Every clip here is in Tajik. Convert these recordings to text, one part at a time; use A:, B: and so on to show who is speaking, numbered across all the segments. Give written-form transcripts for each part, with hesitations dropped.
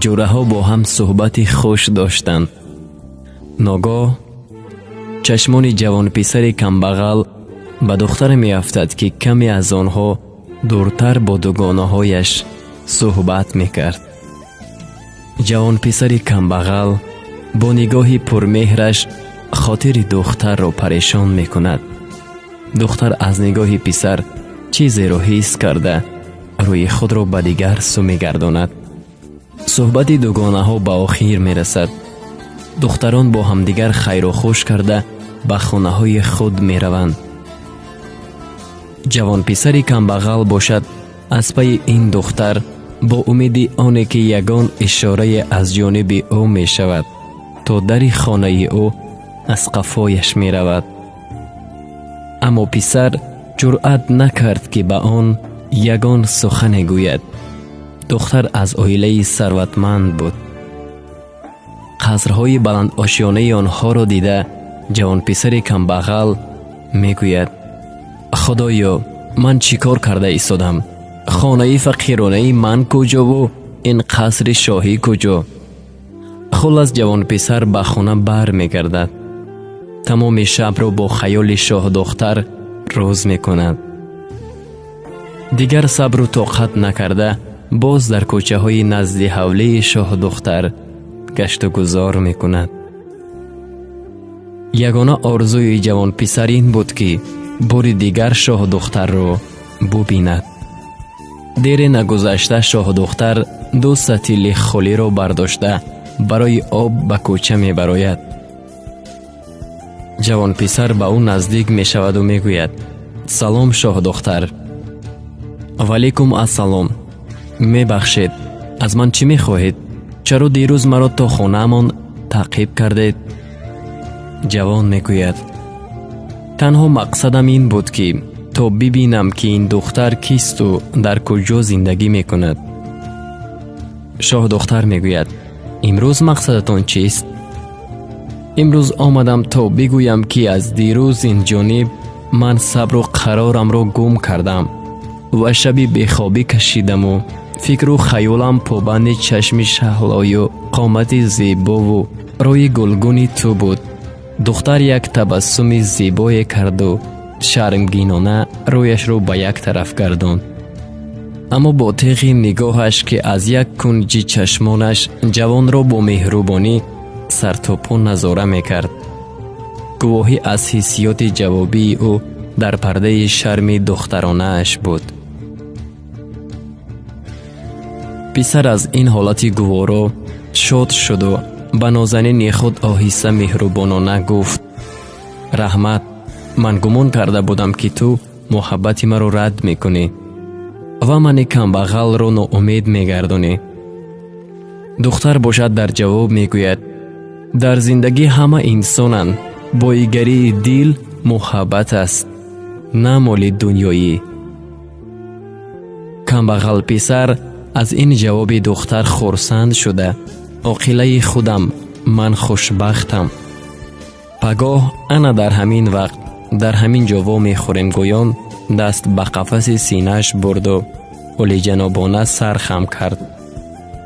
A: Ҷӯраҳо бо ҳам суҳбати хуш доштанд. Ногоҳ чашмони ҷавонписари камбағал ба духтаре меафтад, ки каме аз онҳо дуртар бо дугонаҳояш суҳбат мекард. Ҷавонписари камбағал бо нигоҳи пурмеҳраш хотири духтарро парешон мекунад. Духтар аз нигоҳи писар чизеро ҳис карда, рӯи худро ба дигар сӯ мегардонад. Суҳбати дугонаҳо ба охир мерасад. Духтарон бо ҳамдигар хайру хуш карда ба хонаҳои худ мераванд. Ҷавонписари камбағал бошад, аз пайи ин духтар бо умеди оне ки ягон ишорае аз ҷониби ӯ мешавад, то дари хонаи ӯ аз қафояш меравад. Аммо писар ҷуръат накард, ки ба он ягон сухане гӯяд. Духтар аз оилаи сарватманд буд. Қасрҳои баландошёнаи онҳоро дида, ҷавонписари камбағал мегӯяд: «Худоё, ман чӣ кор карда истодам? Хонаи фақиронаи ман куҷову ин қасри шоҳӣ куҷо?» Хуллас, ҷавонписар ба хона бармегардад. Тамоми шабро бо хаёли шоҳдухтар рӯз мекунад. Дигар сабру тоқат накарда, боз дар кӯчаҳои назди ҳавлии шоҳдухтар гаштугузор мекунад. Ягона орзуи ҷавонписар ин буд, ки бори дигар шоҳдухтарро бубинад. Дере нагузашта шоҳдухтар ду сатили холиро бардошта барои об ба кӯча мебарояд. Ҷавонписар ба ӯ наздик мешаваду мегӯяд: «Салом, шоҳдухтар». «Валейкум ассалом. Мебахшед, аз ман чӣ мехоҳед? Чаро дирӯз маро то хонаамон таъқиб кардед?» Ҷавон мегӯяд: «Танҳо мақсадам ин буд, ки то бибинам, ки ин духтар кисту дар куҷо зиндагӣ мекунад». Шоҳдухтар мегӯяд: «Имрӯз мақсадатон чист?» «Имрӯз омадам, то бигӯям, ки аз дирӯз ин ҷониб ман сабру қарорамро гум кардам ва шаби бехобӣ кашидаму фикру хаёлам побанди чашми шаҳлою қомати зебову рӯи гулгуни ту буд». Духтар як табассуми зебое карду шармгинона рӯяшро ба як тараф гардонд. Аммо бо теғи нигоҳаш, ки аз як кунҷи чашмонаш ҷавонро бо меҳрубонӣ сартопо назора мекард, гувоҳӣ аз ҳиссиёти ҷавобии ӯ дар пардаи шарми духтаронааш буд. Писар аз ин ҳолати гуворо шод шуду ба нозанини худ оҳиста меҳрубонона гуфт: «Раҳмат, ман гумон карда будам, ки ту муҳаббати маро рад мекунӣ ва мани камбағалро ноумед мегардонӣ». Духтар бошад, дар ҷавоб мегӯяд: «Дар зиндагӣ ҳама инсонанд. Боигарии дил муҳаббат аст, на моли дунёӣ». Камбағал писар аз ин ҷавоби духтар хурсанд шуда: «Оқилаи худам, ман хушбахтам. Пагоҳ ана дар ҳамин вақт дар ҳамин ҷо вомехӯрем», гӯён даст ба қафаси синааш бурду олиҷанобона сар хам кард.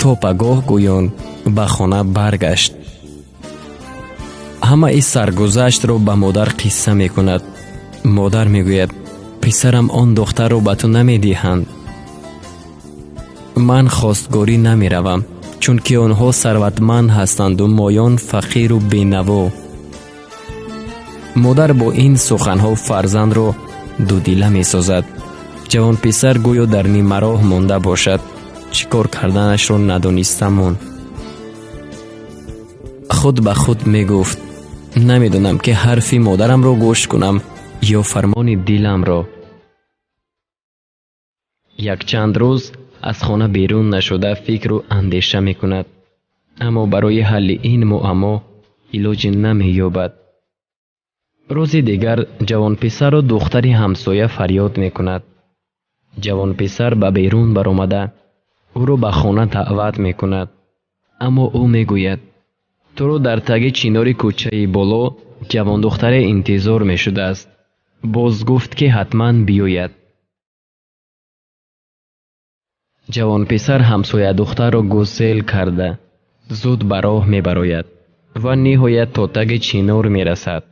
A: То пагоҳ гӯён ба хона баргашт. Ҳамаи саргузаштро ба модар қисса мекунад. Модар мегӯяд: «Писарам, он духтарро ба ту намедиҳанд. Ман хостгорӣ намеравам, чунки онҳо сарватманд ҳастанду моён фақиру бенаво». Модар бо ин суханҳо фарзандро дудила месозад. Ҷавонписар гӯё дар нимароҳ монда бошад, чӣ кор карданашро надониста монд. Худ ба худ мегуфт: «Намедонам, ки ҳарфи модарамро гӯш кунам ё фармони диламро». Якчанд рӯз аз хона берун нашуда фикру андеша мекунад, аммо барои ҳалли ин муаммо илоҷе намеёбад. Рӯзи дигар ҷавонписарро духтари ҳамсоя фарёд мекунад. Ҷавонписар ба берун баромада ӯро ба хона даъват мекунад, аммо ӯ мегӯяд: «Туро дар таги чинори кӯчаи боло ҷавондухтаре интизор мешудааст. Боз гуфт, ки ҳатман биёяд». Ҷавонписар ҳамсоядухтарро гусел карда, зуд ба роҳ мебарояд ва ниҳоят то таги чинор мерасад.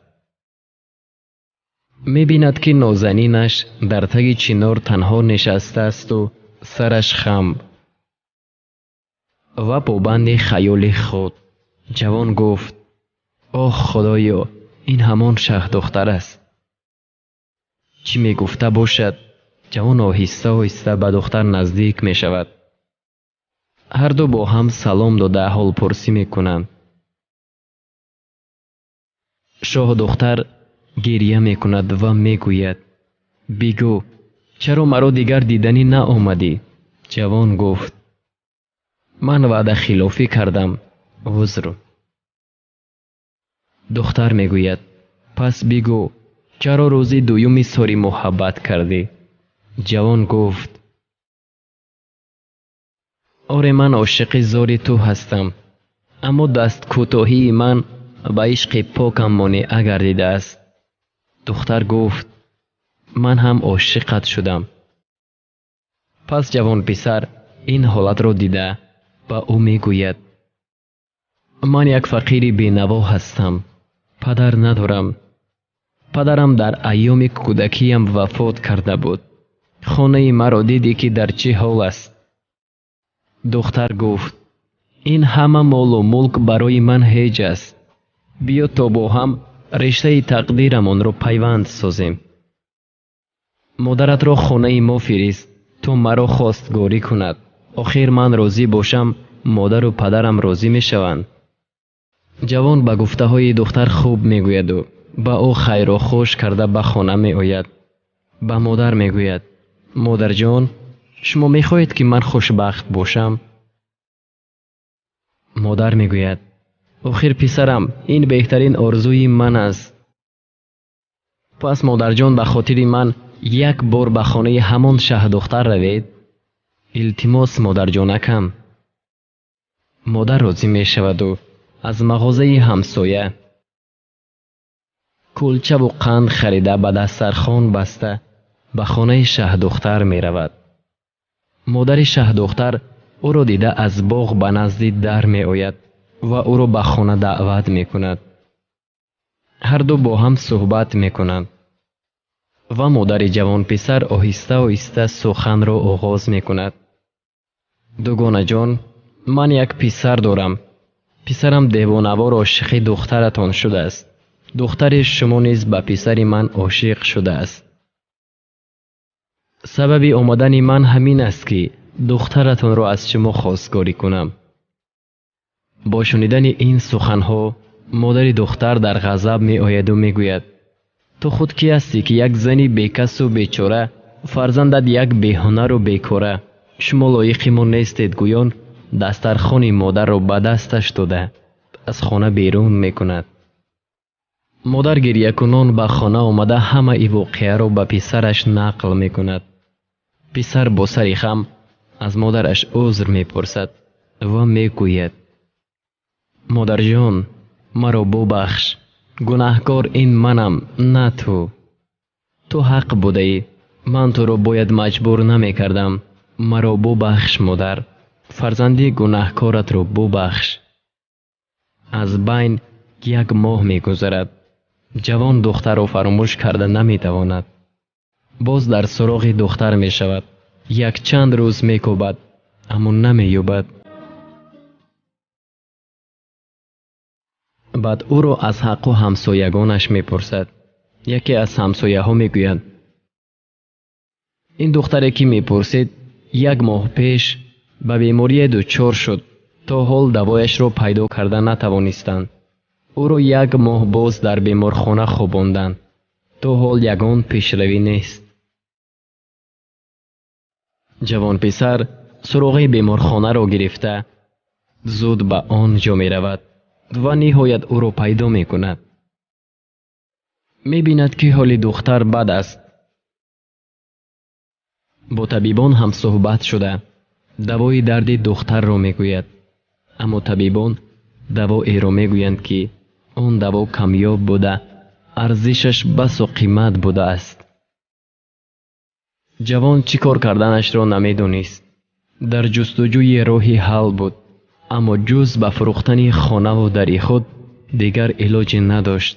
A: Мебинад, ки нозанинаш дар таги чинор танҳо нишастаасту сараш хам ва побанди хаёли худ. Ҷавон гуфт: «Оҳ, Худоё, ин ҳамон шаҳдухтар аст. Чӣ мегуфта бошад?» Ҷавон оҳиста оҳиста ба духтар наздик мешавад. Ҳарду бо ҳам салом дода, ҳолпурсӣ мекунанд. Шоҳдухтар гирья мекунад ва мегӯяд: «Бигӯ, чаро маро дигар диданӣ наомадӣ?» Ҷавон гуфт: «Ман ваъдахилофӣ кардам, узр». Духтар мегӯяд: «Пас бигӯ, чаро рӯзи дуюми сори муҳаббат кардӣ?» Ҷавон гуфт: «Оре, ман ошиқи зори ту ҳастам, аммо дасткӯтоҳии ман ба ишқи покам монеа гардидааст». Духтар гуфт: «Ман ҳам ошиқат шудам». Пас ҷавонписар ин ҳолатро дида, ба ӯ мегӯяд: «Ман як фақири бенаво ҳастам, падар надорам. Падарам дар айёми кӯдакиям вафот карда буд. Хонаи маро дидӣ, ки дар чӣ ҳол аст». Духтар гуфт: «Ин ҳама молу мулк барои ман ҳеҷ аст. Биё, то бо ҳам риштаи тақдирамонро пайванд созем. Модаратро хонаи мо фирист, то маро хостгорӣ кунад. Охир ман розӣ бошам, модару падарам розӣ мешаванд». Ҷавон ба гуфтаҳои духтар хуб мегӯяду ба ӯ хайру хуш карда ба хона меояд. Ба модар мегӯяд: «Модарҷон, шумо мехоҳед, ки ман хушбахт бошам?» Модар мегӯяд: «Охир, писарам, ин беҳтарин орзуи ман аст. Пас, модарҷон, ба хотири ман як бор ба хонаи ҳамон шаҳдухтар равед. Илтимос, модарҷонакам». Модар розӣ мешаваду аз мағозаи ҳамсоя кулчаву қанд харида, ба дастархон баста, ба хонаи шаҳдухтар меравад. Модари шаҳдухтар ӯро дида, аз боғ ба назди дар меояд ва ӯро ба хона даъват мекунад. Ҳарду бо ҳам суҳбат мекунанд ва модари ҷавонписар оҳиста оҳиста суханро оғоз мекунад: «Дугонаҷон, ман як писар дорам. Писарам девонавор ошиқи духтаратон шудааст. Духтари шумо низ ба писари ман ошиқ шудааст. Сабаби омадани ман ҳамин аст, ки духтаратонро аз шумо хостгорӣ кунам». Бо шунидани ин суханҳо модари духтар дар ғазаб меояду мегӯяд: «Ту худ кӣ ҳастӣ, ки як зани бекасу бечора, фарзандат як беҳунару бекора, шумо лоиқи мо нестед», гӯён дастархони модарро ба дасташ дода, аз хона берун мекунад. Модар гирьякунон ба хона омада, ҳамаи воқеаро ба писараш нақл мекунад. Писар бо сари хам аз модараш узр мепурсад ва мегӯяд: «Модарҷон, маро бубахш, гунаҳкор ин манам, на ту. Ту ҳақ будаӣ, ман туро бояд маҷбур намекардам. Маро бубахш, модар, фарзанди гунаҳкоратро бубахш». Аз байн як моҳ мегузарад. Ҷавон духтарро фаромӯш карда наметавонад. Боз дар суроғи духтар мешавад. Якчанд рӯз мекӯбад, аммо намеёбад. Баъд ӯро аз ҳаққу ҳамсоягонаш мепурсад. Яке аз ҳамсояҳо мегӯяд: «Ин духтаре, ки мепурсед, як моҳ пеш ба беморие дучор шуд, то ҳол давояшро пайдо карда натавонистанд. Ӯро як моҳ боз дар беморхона хобонданд, то ҳол ягон пешравӣ нест». Ҷавонписар суроғи беморхонаро гирифта, зуд ба он ҷо меравад ва ниҳоят ӯро пайдо мекунад. Мебинад, ки ҳоли духтар бад аст. Бо табибон ҳамсӯҳбат шуда, давои дарди духтарро мегӯяд, аммо табибон давоеро мегӯянд, ки он даво камёб буда, арзишаш басо қимат будааст. Ҷавон чӣ кор карданашро намедонист. Дар ҷустуҷӯи роҳи ҳал буд, аммо ҷуз ба фурӯхтани хонаву дари худ дигар илоҷе надошт.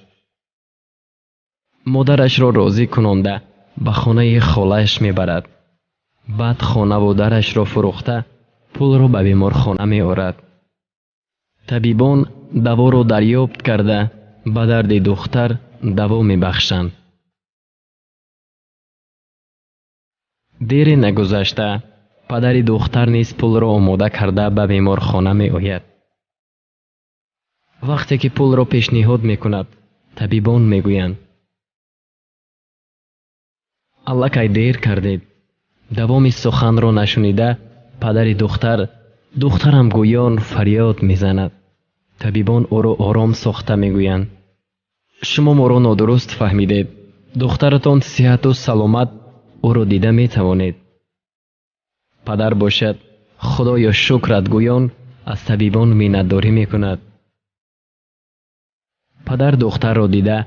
A: Модарашро розӣ кунонда ба хонаи холааш мебарад. Баъд хонаву дарашро фурӯхта пулро ба беморхона меорад. Табибон даворо дарёбт карда ба дарди духтар даво мебахшанд. Дере нагузашта падари духтар низ пулро омода карда ба беморхона меояд. Вақте ки пулро пешниҳод мекунад, табибон мегӯянд: аллакай дер кардед. Давоми суханро нашунида падари духтар духтарам гӯён фарёд мезанад. Табибон ӯро ором сохта мегӯянд: шумо моро нодуруст фаҳмидед. Духтаратон сиҳату саломат, ӯро дида метавонед. Падар бошад, худоё шукрат гӯён аз табибон миннатдорӣ мекунад. Падар духтарро дида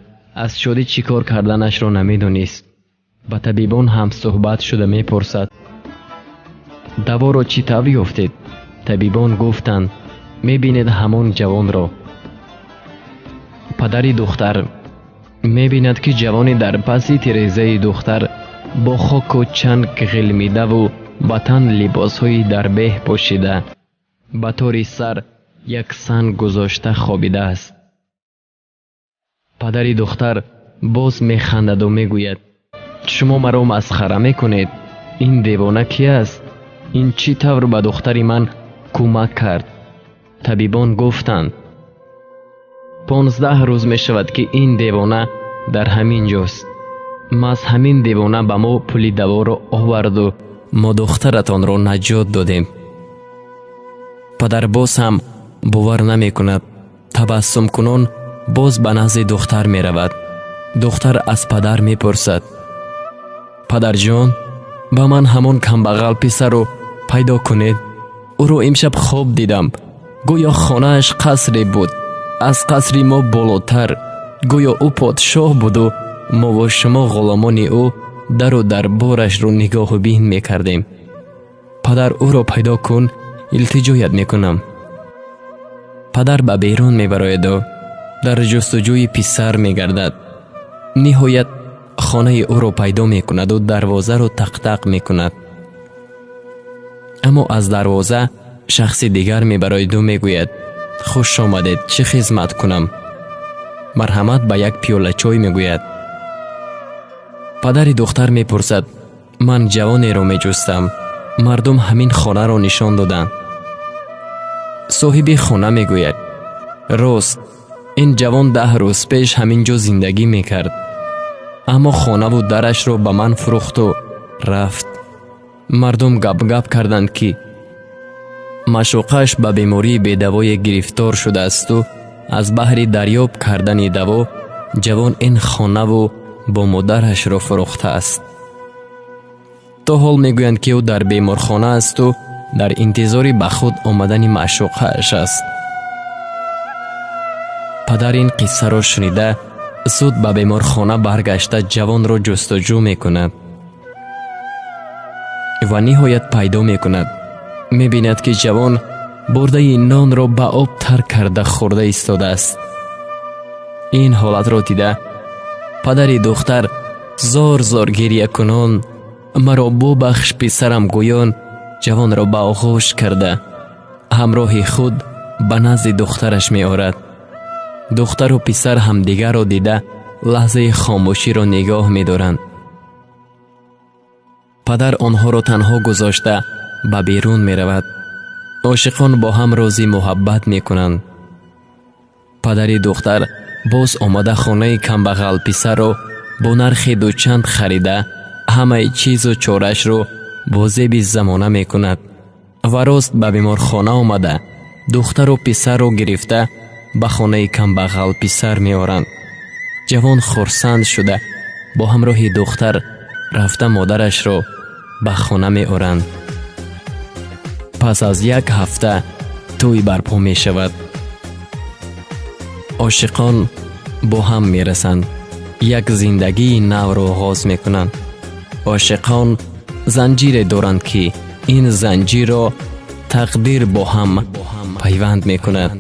A: аз шодӣ чӣ кор карданашро намедонист. Ба табибон ҳам суҳбат шуда мепурсад: даворо чӣ тавр ёфтед? Табибон гуфтанд: мебинед ҳамон ҷавонро. Падари духтар мебинад, ки ҷавоне дар паси тирезаи духтар бо хоку чанг ғилмидаву ба тан либосҳои дарбеҳ пӯшида, ба тори сар як санг гузошта хобидааст. Падари духтар боз механдаду мегӯяд: шумо маро масхара мекунед? Ин девона кӣ аст? Ин чӣ тавр ба духтари ман кӯмак кард? Табибон гуфтанд: 15 рӯз мешавад, ки ин девона дар ҳамин ҷост. Маҳз ҳамин девона ба мо пули даворо оварду мо духтаратонро наҷот додем. Падар боз ҳам бовар намекунад. Табассумкунон боз ба назди духтар меравад. Духтар аз падар мепурсад: падарҷон, ба ман ҳамон камбағал писарро пайдо кунед. Ӯро имшаб хоб дидам. Гӯё хонааш қасре буд, аз қасри мо болотар. Гӯё ӯ подшоҳ буду мову шумо ғуломони ӯ дару дарборашро нигоҳу бин мекардем. Падар, ӯро пайдо кун, илтиҷоят мекунам. Падар ба берун мебарояду дар ҷустуҷӯи писар мегардад. Ниҳоят хонаи ӯро пайдо мекунаду дарвозаро тақтақ мекунад. Аммо аз дарвоза шахси дигар мебарояду мегӯяд: хуш омадед, чӣ хизмат кунам? Марҳамат ба як пиёла чой мегӯяд. Падари духтар мепурсад: ман ҷавонеро меҷустам. Мардум ҳамин хонаро нишон доданд. Соҳиби хона мегӯяд: рост, ин ҷавон 10 рӯз пеш ҳамин ҷо зиндагӣ мекард, аммо хонаву дарашро ба ман фурӯхту рафт. Мардум гап-гап карданд, ки маъшуқаш ба бемории бедавое гирифтор шудаасту аз баҳри дарёб кардани даво ҷавон ин хонаву бо модарашро фурӯхтааст. То ҳол мегӯянд, ки ӯ дар беморхона асту дар интизори ба худ омадани маъшуқааш аст. Падар ин қиссаро шунида зуд ба беморхона баргашта ҷавонро ҷустуҷӯ мекунад ва ниҳоят пайдо мекунад. Мебинад, ки ҷавон бурдаи нонро ба об тар карда хӯрда истодааст. Ин ҳолатро дида падари духтар зор-зор гирьякунон маро бубахш писарам гӯён ҷавонро ба оғӯш карда ҳамроҳи худ ба назди духтараш меорад. Духтару писар ҳамдигарро дида лаҳзаи хомӯширо нигоҳ медоранд. Падар онҳоро танҳо гузошта ба берун меравад. Ошиқон бо ҳам рози муҳаббат мекунанд. Падари духтар боз омада хонаи камбағал писарро бо нархи дучанд харида ҳамаи чизу чорашро бо зеби замона мекунад ва рост ба беморхона омада духтару писарро гирифта ба хонаи камбағал писар меоранд. Ҷавон хурсанд шуда бо ҳамроҳи духтар рафта модарашро ба хона меоранд. Пас аз як ҳафта тӯй барпо мешавад. Ошиқон бо ҳам мерасанд, як зиндагии навро оғоз мекунанд. Ошиқон занҷире доранд, ки Ин занҷирро тақдир бо ҳам пайванд мекунад.